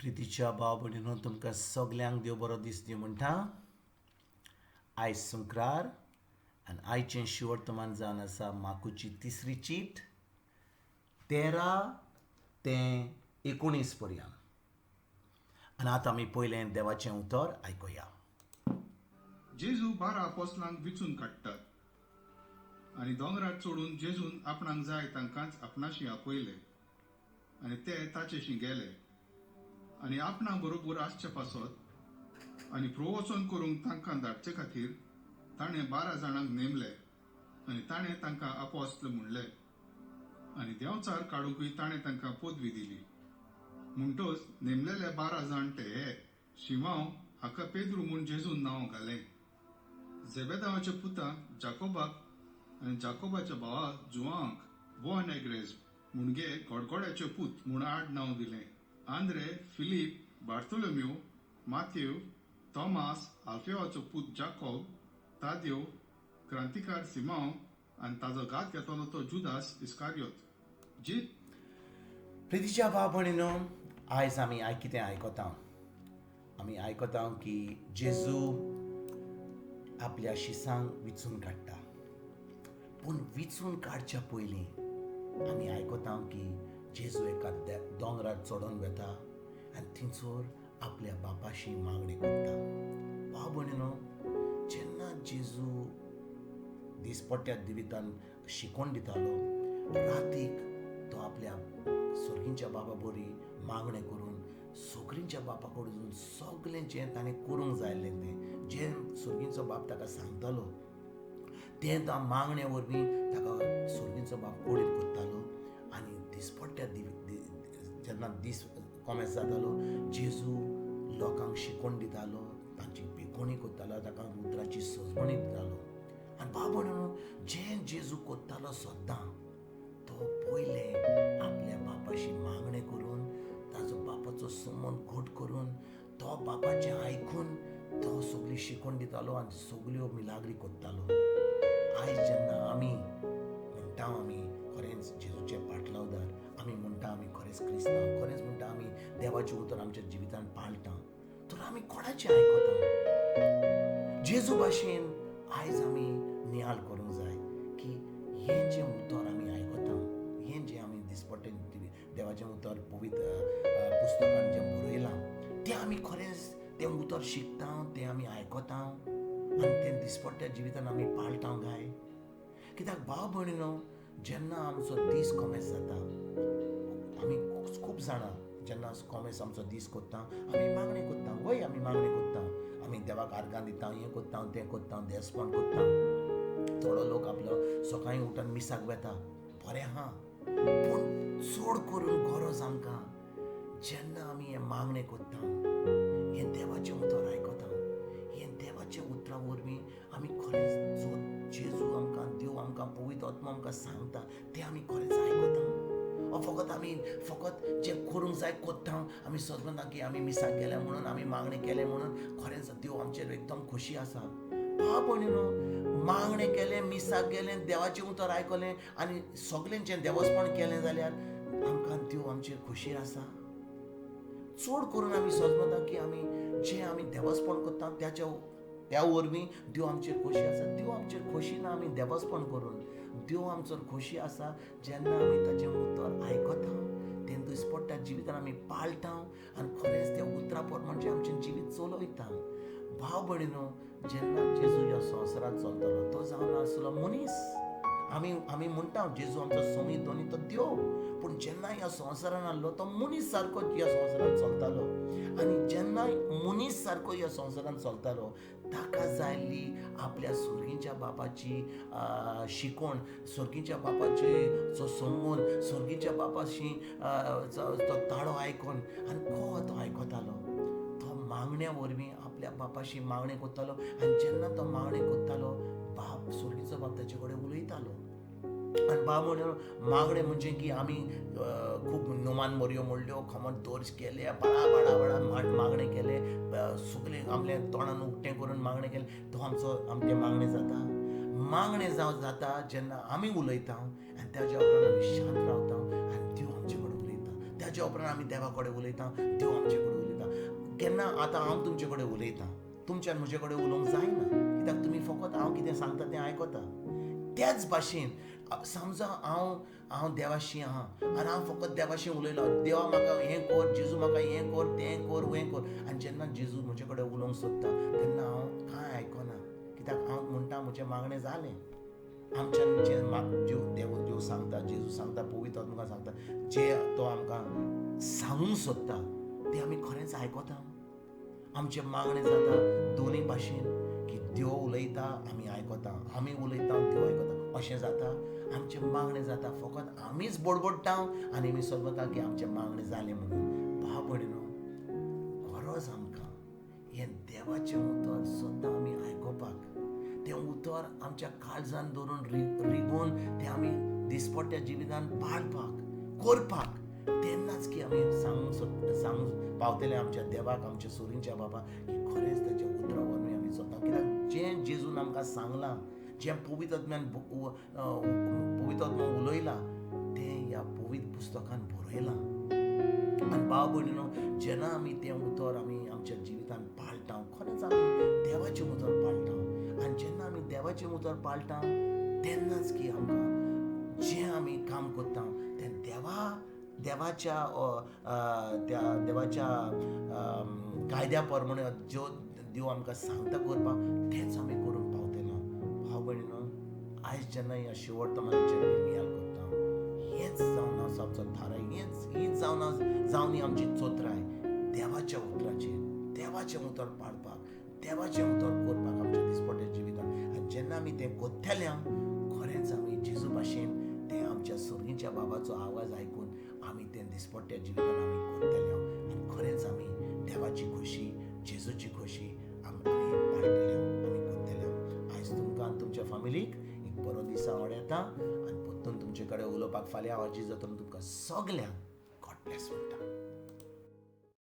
प्रितीच्या भाव भयणीनो, तुमकां सगल्यांक देव बरो दीस दी म्हणटा. आयज शुक्रार आनी आयचें शिवर्तमान जावन आसा माकुची तिसरी चीट 13 ते 19 पर्यंत. आनी आतां आमी पयलें देवाचें उतर आयकुया. जेजू 12 आपोस्लांक विचून काडटात. आनी दोंगरार चडून जेजून आपणाक जाय तांकांच आपणाशी आपयले आनी ते ताचेशी गेले. आनी आपणा बरोबर आसचे पासत आनी प्रवचन करूंक तांकां धाडचे खातीर ताणें 12 जाणांक नेमले आनी ताणें तांकां आपोस्ल म्हणले. आनी देंवचार काडुंकूय ताणें तांकां पदवी दिली. म्हणटच नेमलेले 12 जाण ते हे: शिमांव, हाका पेद्रू म्हूण जेजून नांव घालें, झेबेदावाच्या पुता जाकोबाक आनी जाकोबाच्या भावा जुवांक बोअनेर्गेस म्हणजे गडगड्याचे पूत म्हूण आड नांव दिलें, आंद्रे, फिलीप, बार्तोलोम्यू, मातेव, थॉमास, आल्फेवाचो पूत जाकोब, तादेव, क्रांतिकार सिमांव आनी ताजो घात घेतलो तो जुदास इस्कारियोत जे प्रितीच्या भाव भयणीनो, आयज आमी कितें आयकता? आमी आयकता की जेजू आपल्या शिसांक विचून काडटा. पूण विचून काडच्या पयलीं आमी आयकता की जेजू एका दोंगरार चडोन वता आनी थंयसर आपल्या बापाशी मागणी करता. भाव भयणीनो, जेन्ना जेजू दिसपट्ट्या जिवितान शिकोवन दितालो, रातीक तो आपल्या सर्गींच्या बाबा बरी मागणें करून सोगरींच्या बापा कडसून सगळें जें ताणें करूंक जाय आसलें, तें जें सर्गींचो बाप ताका सांगतालो तें तो मागणे वरवीं ताका सर्गींचो बाप कोडीर करतालो. आनी दिसपट्ट्या जेन्ना दीस कोमेस जातालो, जेजू लोकांक शिकोवन दितालो, तांची भिकोणी करतालो, ताका उतराची सजवणी दितालो. आनी बाबा न्हू, जें जेजू करतालो सद्दां तो पयलें आपल्या बापाशी मागणें करून, ताजो बापाचो संबंद घट करून, तो बापाचें आयकून तो सगळी शिकोवन दितालो आनी सगल्यो मिलाग्री करतालो. आयज जेन्ना आमी म्हणटा आमी खरेंच जेजूचे पाटलावदार, आमी म्हणटा आमी खरेंच क्रिस्तांव, खरेंच म्हणटा आमी देवाचें उतर आमच्या जिवितान पाळटा, तर आमी कोणाचें आयकता? जेजू भाशेन आयज आमी नियाळ करूंक जाय की हें जें उतर आमी आयकता, हें जें आमी दिसपट्टें देवाचें उतर पवित्र पुस्तकान जें बरयलां तें आमी खरेंच तें उतर शिकता, तें आमी आयकता आनी तें दिसपट्ट्या जिवितान आमी पाळटा काय? कित्याक भाव भयणीनो, जेन्ना आमचो दीस कोमेस जाता, आमी खूब जाणां जेन्ना कोमेस आमचो दीस करता, आमी मागणी करता. वय, आमी मागणी करता, आमी देवाक आर्गां दिता, हें करता, तें करता, देसपण करता. थोडो लोक आपलो सकाळीं उठून मिसाक वता, बरें आहा. पूण चड करून गरज आमकां जेन्ना आमी हें मागणें करता, हें देवाचें उतर आयकता, हें देवाच्या उतरा वरवीं आमी खरेंच जो जेजू आमकां, देव आमकां, पवित्र आत्मा आमकां सांगता तें आमी खरेंच आयकता. फकत आमी फकत जें करूंक जाय करता. आमी सजमता की आमी मिसाक गेले म्हणून, आमी मागणें केलें म्हणून खरेंच देव आमचेर एकदम खोशी आसा. भाव भयणीनो, मागणें केलें, मिसाक गेलें, देवाचें उतर आयकलें आनी सगळें जें देवस्पण केलें जाल्यार आमकां देव आमचेर खोशी आसा? चड करून आमी सजमता की आमी जें आमी देवस्पण करता त्याच्या त्या वरवीं देव आमचेर खोशी आसा. देव आमचेर खोशी ना आमी देवस्पण करून. देव आमचो खोशी आसा जेन्ना आमी ताचें उतर आयकता, तें दिसपट्ट्या जिवितान आमी पाळटा आनी खरेंच त्या उतरा प्रमाण आमचें जिवीत चलयता. भाव भयणीनो, जेन्ना जेजू ह्या संवसारांत चलतालो तो जावन आसलो मनीस. आमी आमी म्हणटा जेजू आमचो सोमी दोनी तो देव, पूण जेन्ना ह्या संवसारान आसलो तो मनीस सारको ह्या संवसारान चलतालो. आनी जेन्ना मनीस सारको ह्या संवसारान चलतालो, ताका जायली आपल्या सर्गीच्या बापाची शिकवण, सर्गीच्या बापाचे जो संबंद, सर्गीच्या बापाशी तो ताळो आयकोन. आनी को तो आयकतालो? तो मागण्या वरवीं आपल्या बापाशी मागणें करतालो. आनी जेन्ना तो मागणें करतालो, बाप, सर्गीचो बाप ताचे कडेन उलयतालो. आनी बाब म्हणून मागणें म्हणजे की आमी खूब नोमान मोरयो मोडल्यो, खमण दोर्ज केले, बाळा बाळा बाळा मागणें केलें, सगळें आमलें तोंडान उकतें करून मागणें केलें, तो आमचो आमचें मागणें जाता? मागणें जावं जाता जेन्ना आमी उलयता आनी ताज्या उपरांत आमी शांत रावता आनी देव आमचे कडेन उलयता. ताच्या उपरांत आमी देवा कडेन उलयता, देव आमचे कडेन उलयता. केन्ना आतां हांव तुमचे कडेन उलयतां, तुमच्यान म्हजे कडेन उलोवंक जायना, कित्याक तुमी फकत हांव कितें सांगता तें आयकता. त्याच भाशेन समजा हांव हांव देवाशी आहा आनी हांव फकत देवाशी उलयलो, देवा म्हाका हें कर, जेजू म्हाका हें कर, तें कर, हें कर, आनी जेन्ना जेजू म्हजे कडेन उलोवंक सोदता तेन्ना हांव कांय आयकना, कित्याक हांव म्हणटा म्हजें मागणें जालें. आमच्यान जें देव देव सांगता, जेजू सांगता, पवित्र आत्मा सांगता, जे तो आमकां सांगूंक सोदता तें आमी खरेंच आयकता. आमचें मागणें जाता दोनूय भाशेन, की देव उलयता आमी आयकता, आमी उलयता देव आयकता, अशें जाता. आमचें मागणें जाता फकत आमीच बडबडटा आनी आमी समजता की आमचें मागणें जालें म्हणून. भाव भयणीनो, गरज आमकां हें देवाचें उतर सदां आमी आयकुपाक, तें उतर आमच्या काळजान दवरून रिगून तें आमी दिसपट्ट्या जिवितान पाळपाक, करपाक, तेन्नाच की आमी सांगूंक पावतले आमच्या देवाक, आमच्या सुरींच्या बाबा, की खरेंच ताच्या उतरा वरवीं आमी सोदता. कित्याक जें जेजून आमकां सांगलां, जें पवित्र आत्म्यान पवित्र आत्मा उलयलां तें ह्या पवित्र पुस्तकान बरयलां. आनी भाव भयणीनो, जेन्ना आमी तें उतर आमी आमच्या जिवितान पाळटा, खरेंच आमी देवाचें उतर पाळटा. आनी जेन्ना आमी देवाचें उतर पाळटा तेन्नाच की आमकां जें आमी काम करता तें देवाच्या त्या देवाच्या कायद्या प्रमाणे ज्यो देव आमकां सांगता करपाक तेंच आमी करूंक पावतले. भाव भयणीनो, आयज जेन्ना ह्या शेवट जेन्ना आमी नियाळ करता, हेंच जावन आसा आमचो थाराय, हीच जावन जावन आमची चोत्राय देवाच्या उतराचेर, देवाचें उतर पाळपाक, देवाचें उतर करपाक आमच्या दिसपट्ट्या जिवितांत. आनी जेन्ना आमी तें कोत्तले, खरेंच आमी जेजू भाशेन तें आमच्या सुर्गीच्या बाबाचो आवाज आयकून आमी तें दिसपट्ट्या जिवितान आमी कोत्तले आनी खरेंच आमी देवाची खोशी, जेजूची खोशी आमी पाळटले, आमी कोत्तले. आयज तुमकां आनी तुमच्या फामिलीक एक बरो दीस हांव येता आनी परतून तुमचे कडेन उलोवपाक फाल्यां हांव जातलो. तुमकां सगल्यांक गॉड ब्लेस म्हणटा.